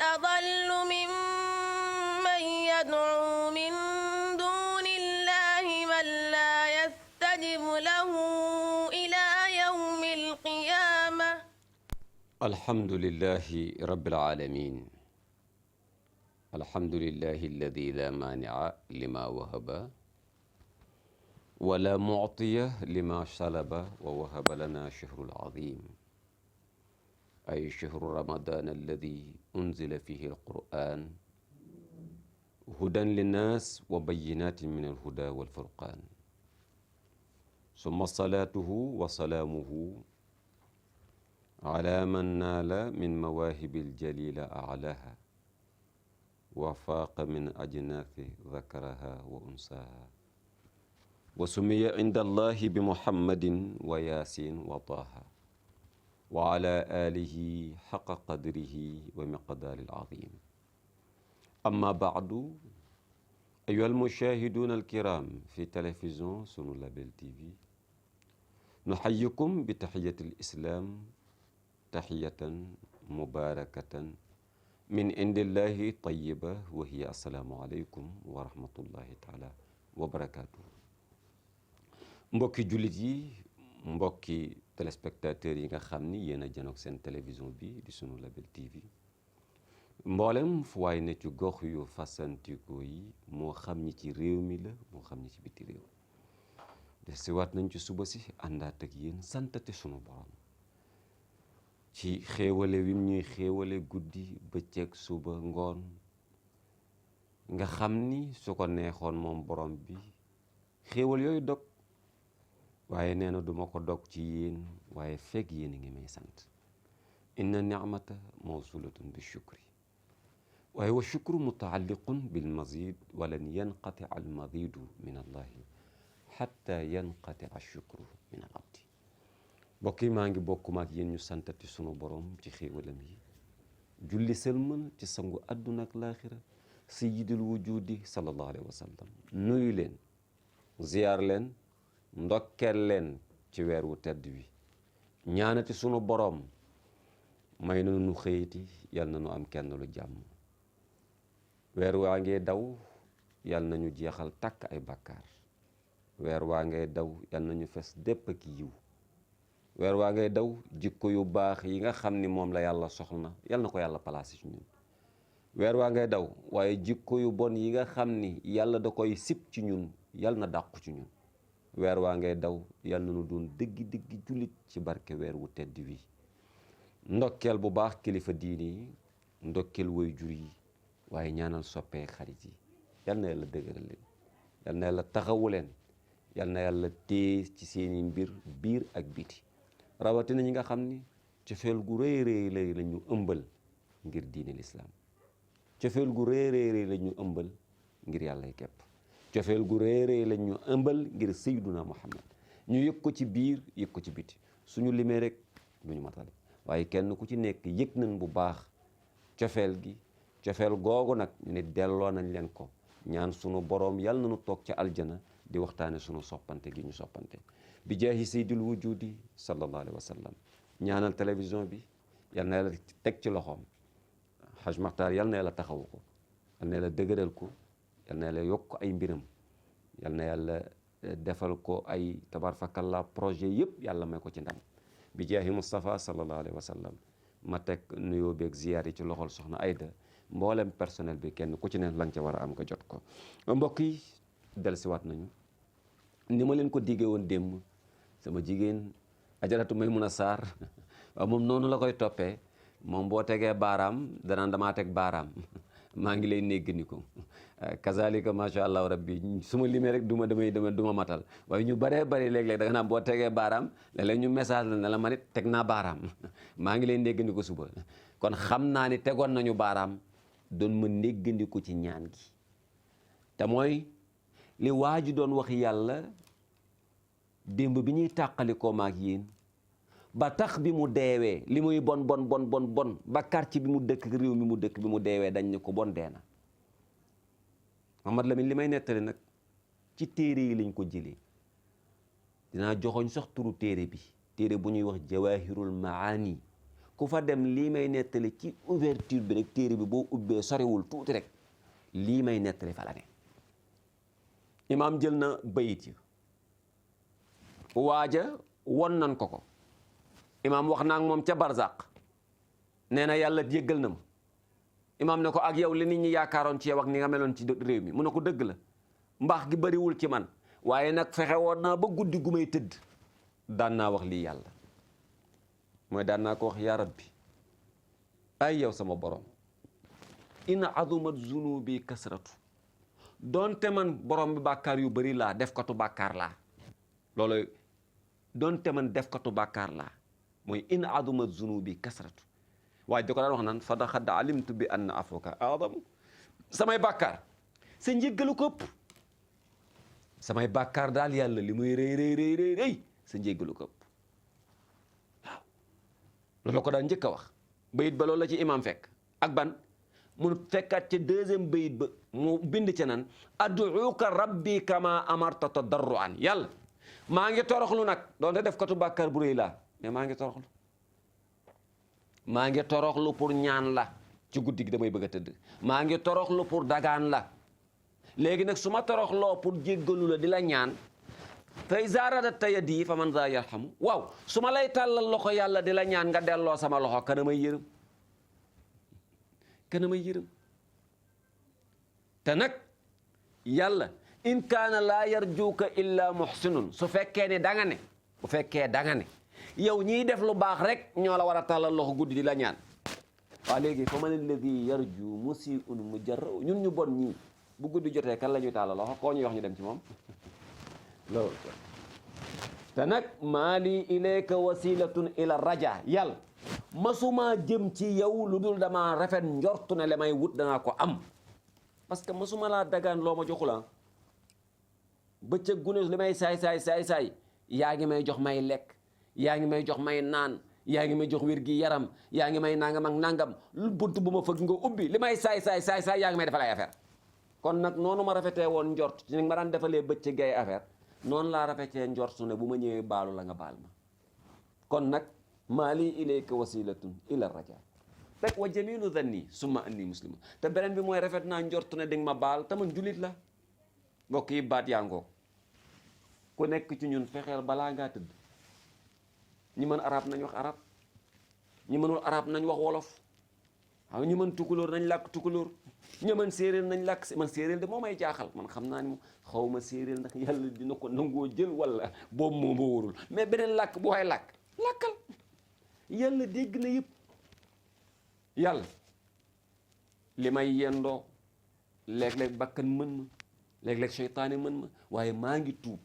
أضل ممن يدعو من دون الله من لا يستجب له إلى يوم القيامة. الحمد لله رب العالمين. الحمد لله الذي لا مانع لما وهب ولا معطي لما سلب ووهب لنا شهر العظيم أي شهر رمضان الذي أنزل فيه القرآن هدى للناس وبينات من الهدى والفرقان ثم صلاته وسلامه على من نال من مواهب الجليل أعلاها وفاق من أجناث ذكرها وأنساها وسمي عند الله بمحمد وياسين وطه وعلى آله حق قدره ومقدار العظيم. أما بعد أيها المشاهدون الكرام في تلفزيون سنو لابل تي في، نحييكم بتحية الإسلام تحية مباركة من عند الله طيبة وهي السلام عليكم ورحمة الله تعالى وبركاته. mbokki jullit yi, mbokki téléspectateurs yi nga xam ni yéen a janoog seen télévision bi di sunu label TV, mboolem fu waay ne ci gox yu fasantikoo yi, moo xam ñi ci réew mi la moo xam ñi ci biti réew. de si waat nañ ci suba si àndaat ak yéen santate sunu borom ci xéewale wim ñuy xéewale guddi bëccëg suba ngoon, nga xam ni su ko neexoon moom borom bi xéewal yooyu dog, waaye nee na duma ko dog ci yéen waaye fekk yéen a ngi may sant. inna ni'mata mawsulatun bi shukri waaye wa shukru mutaalliqun bil mazid walan yanqati al mazidu min allahi xatta yanqati al shukru min al abdi. mbokk yi, maa ngi bokk maak yéen ñu santati sunu borom ci xéewalam yi, julli sëlmal ci sangu àdduna ak laaxira sayyidul wujudi sallallahu alayhi wa sallam. nuyu leen, ziyaar leen, ndokkeel leen ci weer wu tedd wi, ñaanati sunu borom may na nu xëyiti yal na nu am kenn lu jàmm. weer waa ngee daw yal na ñu jeexal tàkk ay bakkaar. weer waa ngay daw yal na ñu fes dépp ak yiw. weer waa ngay daw jikko yu baax yi nga xam ni moom la yàlla soxla yal na ko yàlla placé ci ñun. weer waa ngay daw waaye jikko yu bon yi nga xam ni yàlla da koy sib ci ñun yal na dàqu ci ñun. weer waa ngay daw yal na nu doon dëggi jullit ci barke weer wu tedd wi. ndokkeel bu baax kilifa diini yi, ndokkeel way jur yi, waaye ñaanal soppee xarit yi, yal na yàlla dëgëral leen, yal na yàlla taxawu leen, yal na yàlla téye ci seeni mbir biir ak biti. rawatina ñi nga xam ni cofeel gu rëy rëy la ñu ëmbal ngir diine lislaam, cofeel gu rëy rëy la ñu ëmbal ngir yàllay képp, cofeel gu rëy la ñu ëmbal ngir sayyiduna Muhammad. ñu yëg ko ci biir yëg ko ci biti, suñu limee rek duñu matale, waaye kenn ku ci nekk yëg nañ bu baax cofeel gi. cofeel googu nag ñu ne delloo nañ leen ko, ñaan sunu boroom yàlla na nu toog ca aljana di waxtaane sunu soppante gi ñu soppante bi jaahi sayyidul wujudi sallallahu alayhi wa sallam. ñaanal télévision bi yal na yàlla teg ci loxoom, Haj Maxtaar yal na yàlla taxawu ko, yal na yàlla dëgëral ko, yal na yàlla yokk ay mbiram, yal na yàlla defal ko ay tabarfakalla projet yëpp yàlla may ko ci ndam bi jaahi Mustafa sallallahu alayhi wa sallam. ma teg nuyoo beeg ziyaar yi ci loxol soxna Ayda, mboolem personnel bi kenn ku ci ne la nga ca war a am nga jot ko. mbokk yi, dellusiwaat nañu ni ma leen ko diggee woon démb. sama jigéen Ajaratu Maymuna Sarr waaw moom noonu la koy toppee, moom boo tegee baaraam danaan damaa teg baaraam maa ngi lay négg ni ko kazalika macha allah rabbi. su ma limee rek du ma matal, waaye ñu baree bari léeg-léeg da nga naan boo tegee baaraam, léeg-léeg ñu message la ne la man it teg naa baaraam maa ngi lay néggandiku suba. kon xam naa ni tegoon nañu baaraam doon ma néggandiku ci ñaan gi, te mooy li waa ji doon wax yàlla démb bi ñuy tàqalikoo maak yéen, ba tax bi mu deewee li muy bon ba quartier bi mu dëkk réew mi mu dëkk bi mu deewee dañ ne ko bon dee na. Mamad Lamine li may nettali nag ci téere yi lañ ko jëlee, dinaa joxoñ sax turu téere bi, téere bu ñuy wax Jawahirul Maani ku fa dem lii may nettali ci ouverture bi rek téere bi boo ubbee soriwul tuuti rek lii may nettali fa la ne. imaam jël na bayit yi waaja won nan ko imaam wax naa ak moom ca barzaq nee na yàlla jéggal na ma. imaam ne ko ak yow li nit ñi yaakaaroon ci yow ak ni nga meloon ci réew mi mu ne ko dëgg la mbaax gi bariwul ci man waaye nag fexe woon naa ba guddi gu may tëdd daan naa wax lii yàlla mooy daan naa ko wax yaa rabbi ay yow sama borom in azumat zunubi kasratu doonte man borom bi bàkkaar yu bari laa def katu bàkkaar laa loolu doonte man def katu bàkkaar laa mooy in azumat zunubi kasratu waaye da ko daan wax naan fa xad alimtu bi anna afuka adamu samay bàkkaar sa njéggalu ko ëpp samay bàkkaar daal yàlla li muy rëy rëy rëy rëy sa njéggalu ko ëpp waaw loolu ko daan njëkk a wax bayit ba loolu la ci imam fekk ak ban mu fekkaat ca deuxième bayit ba mu bind ca nan ad'uka rabbi kama amarta tadarruan yàlla maa ngi toroxlu nag doonte def katu bàkkaar bu rëy laa mais maa ngi toroxlu pour ñaan la ci guddi gi damay bëgg a tëdd maa ngi toroxlu pour dagaan la léegi nag su ma toroxloo pour jéggalu la di la ñaan fa iza radadta yadi fa man za yarhamu waaw su ma lay tàllal loxo yàlla di la ñaan nga delloo sama loxo kana may yërëm te nag yàlla in kaana laa yarjuuka illa muhsinun su fekkee ne danga ne yow ñiy def lu baax rek ñoo la war a tàllal loxo guddi di la ñaan waaw léegi fa man alladi yarju musiun mujarraw ñun ñu bon ñii bu guddi jotee kan la ñuy tàllal loxo koo ñuy wax ñu dem ci moom loolu te nag maa li ilayka wasilatun ila raja yàlla masuma jëm ci yow lu dul dama rafet njortu ne le may wut danaa ko am parce que masuma laa dagaan loo ma joxula bëccëg gune li may saay yaa ngi may jox may lekk yaa ngi may jox may naan yaa ngi may jox wér gi yaram yaa ngi may nangam ak nangam lu bunt bu ma fëgg nga ubbi li may saay yaa ngi may defal ay affaire kon nag noonu ma rafetee woon njort ci ni ma daan defalee bëccëg ay affaire noonu laa rafetee njort su ne bu ma ñëwee baalu la nga baal ma kon nag maa li ilayka wasilatun ila raja rek wa jamilu dhanni summa anni muslima te beneen bi mooy rafet naa njort ne di nga ma baal te man julit la mbokk yi baat yaa ngoo ku nekk ci ñun fexeel balaa ngaa tëdd ñi mën arab nañ wax arab ñi mënul arab nañ wax wolof waaw ñi mën tukulóor nañ làkk tukulóor ñi mën séeréer nañ làkk man séeréer de moo may jaaxal man xam naa ni moom xaw ma séeréer ndax yàlla dina ko nangoo jël wala boobu moo ma wóorul mais beneen làkk bu waay làkkal yàlla dégg na yëpp yàlla li may yendoo léeg-léeg bakkan mën ma léeg-léeg seytaane mën ma waaye maa ngi tuub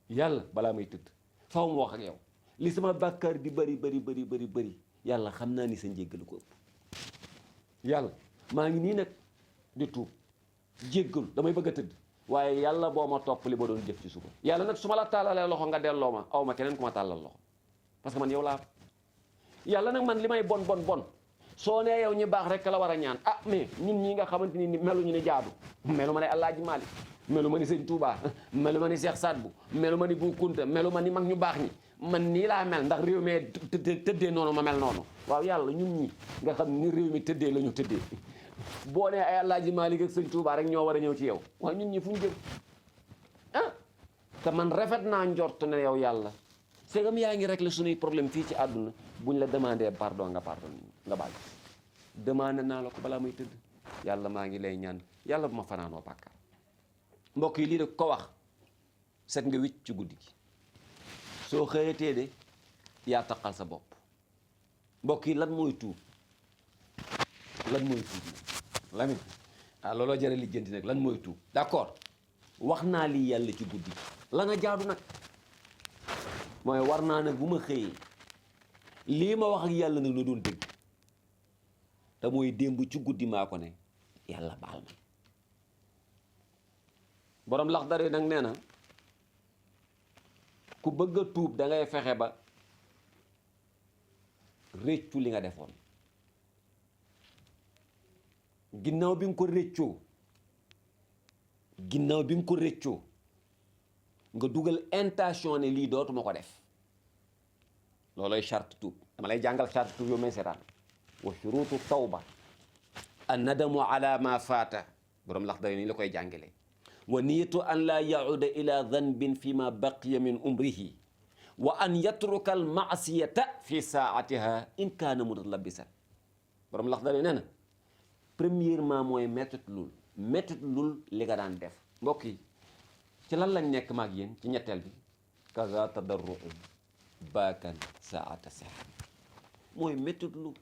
yàlla balaa may tëdd faw mu wax ak yow li sama bàkkaar di bëri yàlla xam naa ni sa njéggalu ko ëpp yàlla maa ngi nii nag di tuub jéggalu damay bëgg a tëdd waaye yàlla boo ma topp li ba doon jëf ci suba yàlla nag su ma la tàllalee loxo nga delloo ma aw ma keneen ku ma tàllal loxo parce que man yow laa yàlla nag man li may bon soo nee yow ñi baax rek la war a ñaan ah mais ñun ñi nga xamante ni meluñu ni jaadu melu ma ne Alaaji Maalik melu ma ni Sëñ Tuubaa melu ma ni Seex Saad Bu melu ma ni Bu Kunta melu ma ni mag ñu baax ñi man nii laa mel ndax réew mi tëddee noonu ma mel noonu waaw yàlla ñun ñi nga xam ni réew mi tëddee la ñu tëddee boo nee ay Alaaji Maalik ak Sëñ Tuubaa rek ñoo war a ñëw ci yow waaw ñun ñi fu ñu jëm ah te man rafet naa njort ne yow yàlla segam yaa ngi régler suñuy problème fii ci àdduna buñ la demandé pardon nga baal demandé naa la ko balaa may tëdd yàlla maa ngi lay ñaan yàlla bu ma fanaanoo bàkkaar mbokk yi lii de ko wax set nga wicc ci guddi gi soo xëyatee de yaa taqal sa bopp mbokk yi lan mooy tuub Lamine looloo jëre lijjanti nag lan mooy tuub d'accord wax naa lii yàlla ci guddi gi la nga jaadu nag mooy war naa nag bu ma xëyee lii ma wax ak yàlla nag la doon dëgg te mooy démb ci guddi maa ko ne yàlla baal ma borom Laxdari nag nee na ku bëgg a tuub da ngay fexe ba réccu li nga defoon ginnaaw bi nga ko réccoo nga dugal intention ne lii dootuma ko def looloy charte tuub dama lay jàngal charte tuub yow may seetaan wa shurutu tawba an nadamu ala ma faata borom lax day ni la koy jàngale wa niyatu an la yauda ila dhanbin fi ma baqiya min umrihi wa an yatruka al maasiyata fi saatiha in kaana mutalabisan borom lax day nee na premièrement mooy métti lul li nga daan def mbokk yi ci lan lañ nekk maag yéen ci ñetteel bi kaza tadarru baakan saata sexa mooy métti lul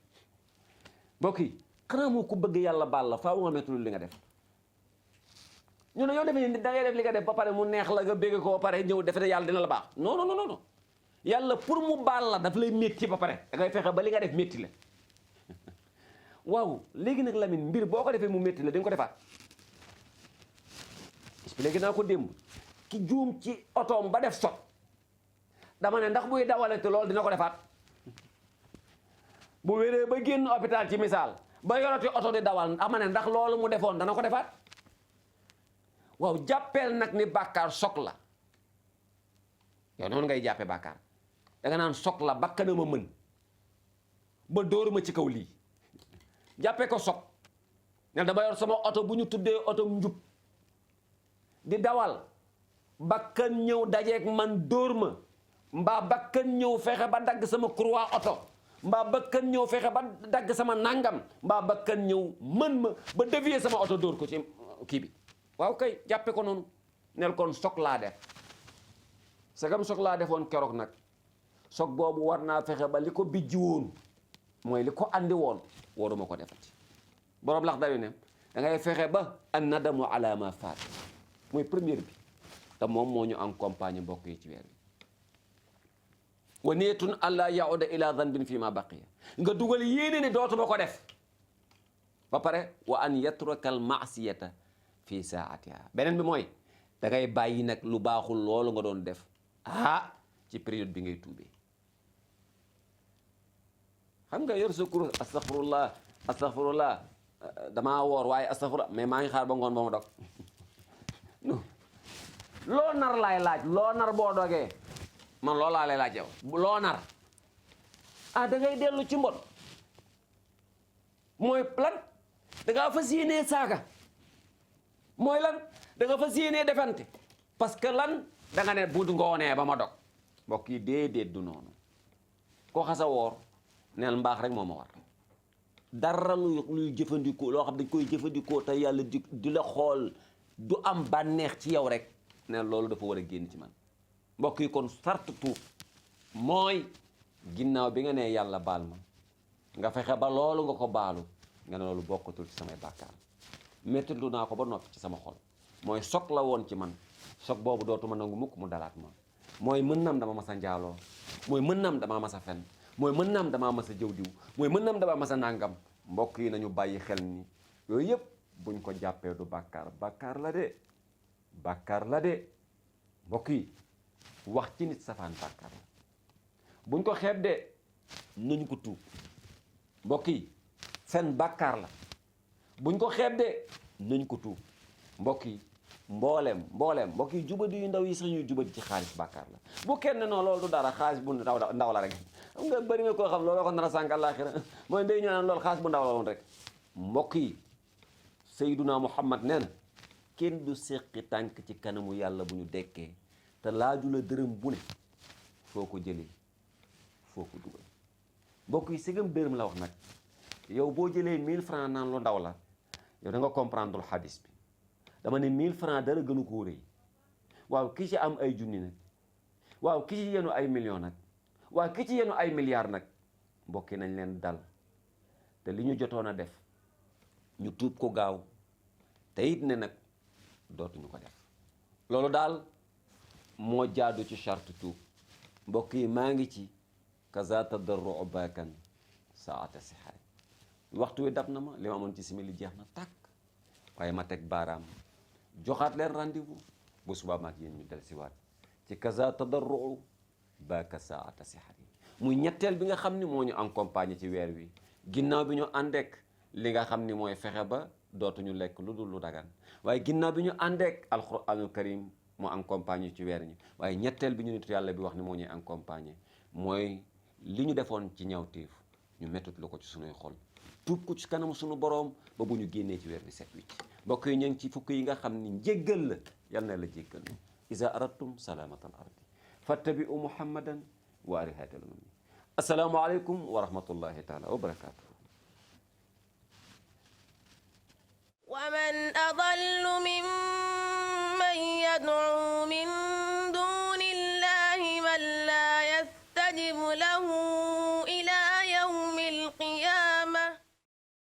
mbokk yi xanaa moo ku bëgg yàlla baal la faaw nga métti lul li nga def ñu ne yow defee ni da ngay def li nga def ba pare mu neex la nga bégg ko ba pare ñëw defe ne yàlla dina la baax non non non non yàlla pour mu baal la daf lay métti ba pare da ngay fexe ba li nga def métti la waaw léegi nag Lamine mbir boo ko defee mu métti la di nga ko defaat expliqué naa ko démb ki juum ci otoom ba def sot dama ne ndax buy dawalate loolu dina ko defaat bu wéree ba génn hôpital ci misaal ba yoroti oto di dawal dama ne ndax loolu mu defoon dana ko defaat waaw jàppeel nag ni bàkkaar sok la yow noonu ngay jàppee bàkkaar da nga naan sok la bakkana ma mën ba dóoruma ci kaw lii jàppee ko sok ne dama yor sama oto bu ñu tuddee oto njub di dawal bakkan ñëw dajeeg man dóor ma mbaa bakkan ñëw fexe ba dagg sama croix oto mbaa bakkan ñëw fexe ba dagg sama nangam mbaa bakkan ñëw mën ma ba dévier sama oto dóor ko ci kii bi waaw kay jàppe ko noonu nel kon sok laa def sagam sok laa defoon keroog nag sok boobu war naa fexe ba li ko bijji woon mooy li ko andi woon waruma ko defati borom lax dayu ne da ngay fexe ba an nadamu ala ma faat mooy première bi te moom moo ñu accompagner mbokk yi ci weer bi wa niyatun alla yauda ila dhanbin fi ma baqiya nga dugal yéene ne dootuma ko def ba pare wa an yatruka al maasiyata fi saatiha beneen bi mooy da ngay bàyyi nag lu baaxul loolu nga doon def ci période bi ngay tuubee xam nga yor sa kurus astaghfirullah damaa woor waaye astaghfirullah mais maa ngi xaar ba ngoon ba ma dog loo nar laay laaj loo nar boo dogee man loolu laa lay laaj yow loo nar da ngay dellu ci mbon mooy lan da ngaa fas yéenee saaga mooy lan da nga fas yéenee defante parce que lan da nga ne bu ngoonee ba ma dog mbokk yi déedéet du noonu koo xasa woor neel mbaax rek moo ma war dara luy jëfandikoo loo xam dañ koy jëfandikoo te yàlla di la xool du am bànneex ci yow rek neel loolu dafa war a génn ci man mbokk yi kon sart tuub mooy ginnaaw bi nga nee yàlla baal ma nga fexe ba loolu nga ko baalu nga ne loolu bokkatul ci samay bàkkaar méttilu naa ko ba noppi ci sama xol mooy sok la woon ci man sok boobu dootuma nangu mukk mu dalaat ma mooy mën naam dama mas a njaaloo mooy mën naam dama mas a fen mooy mën naam damaa mas a jëw diw mooy mën naam damaa mas a nàngam mbokk yi nañu bàyyi xel ni yooyu yëpp buñ ko jàppee du bàkkaar la de mbokk yi wax ci nit safaan bàkkaar la buñ ko xeeb de nañu ko tuub mbokk yi fen bàkkaar la buñ ko xeeb de nañ ko tuub mbokk yi mbooleem mbokk yi jubadi yu ndaw yi sax ñuy jubadi ci xaalis bàkkaar la bu kenn non loolu du dara xaalis bu ndaw la rek xam nga bëri nga koo xam looloo ko nar a sànq àllaaxira mooy day ñu naan loolu xaalis bu ndaw la woon rek mbokk yi Sayyiduna Muhammad nee na kenn du seqi tànk ci kanamu yàlla bu ñu dekkee te laaju la dërëm bu ne foo ko jëlee foo ko dugal mbokk yi segam dërëm la wax nag yow boo jëlee 1000 francs naan lu ndaw la yow da nga comprendre xadis bi dama ne 1000 francs dara gënu koo rëy waaw ki ci am ay junni nag waaw ki ci yenu ay millions nag waaw ki ci yenu ay milliards nag mbokki nañ leen dal te li ñu jotoon a def ñu tuub ko gaaw te it ne nag dootuñu ko def loolu daal moo jaadu ci charte tuub mbokk yi maa ngi ci kaza tadarru baakan saata sixaay waxtu wi dab na ma li ma amoon ci simili jeex na tàkk waaye ma teg baaraam joxaat leen rendez-vous bu subaa maag yéen ñu del siwaat ci kaza tadarru baaka saata sixaay muy ñetteel bi nga xam ni moo ñu accompagné ci weer wi ginnaaw bi ñu àndeek li nga xam ni mooy fexe ba dootuñu lekk lu dul lu dagan waaye ginnaaw bi ñu àndeek alquranul karim moo accompagné ci weer ñi waaye ñetteel bi ñu nitu yàlla bi wax ni moo ñuy accompagné mooy li ñu defoon ci ñaawteef ñu mettut lu ko ci sunuy xol tuub ko ci kanam sunu boroom ba bu ñu génnee ci weer bi set wicc mbokk yi ñu ngi ci fukk yi nga xam ni njéggal la yal na la jéggal ni iza aradtum salamatal ardi fattabi'u muhammadan wa alihatal ummi assalaamu aleykum wa rahmatullahi taala wa barakatuh ومن أضل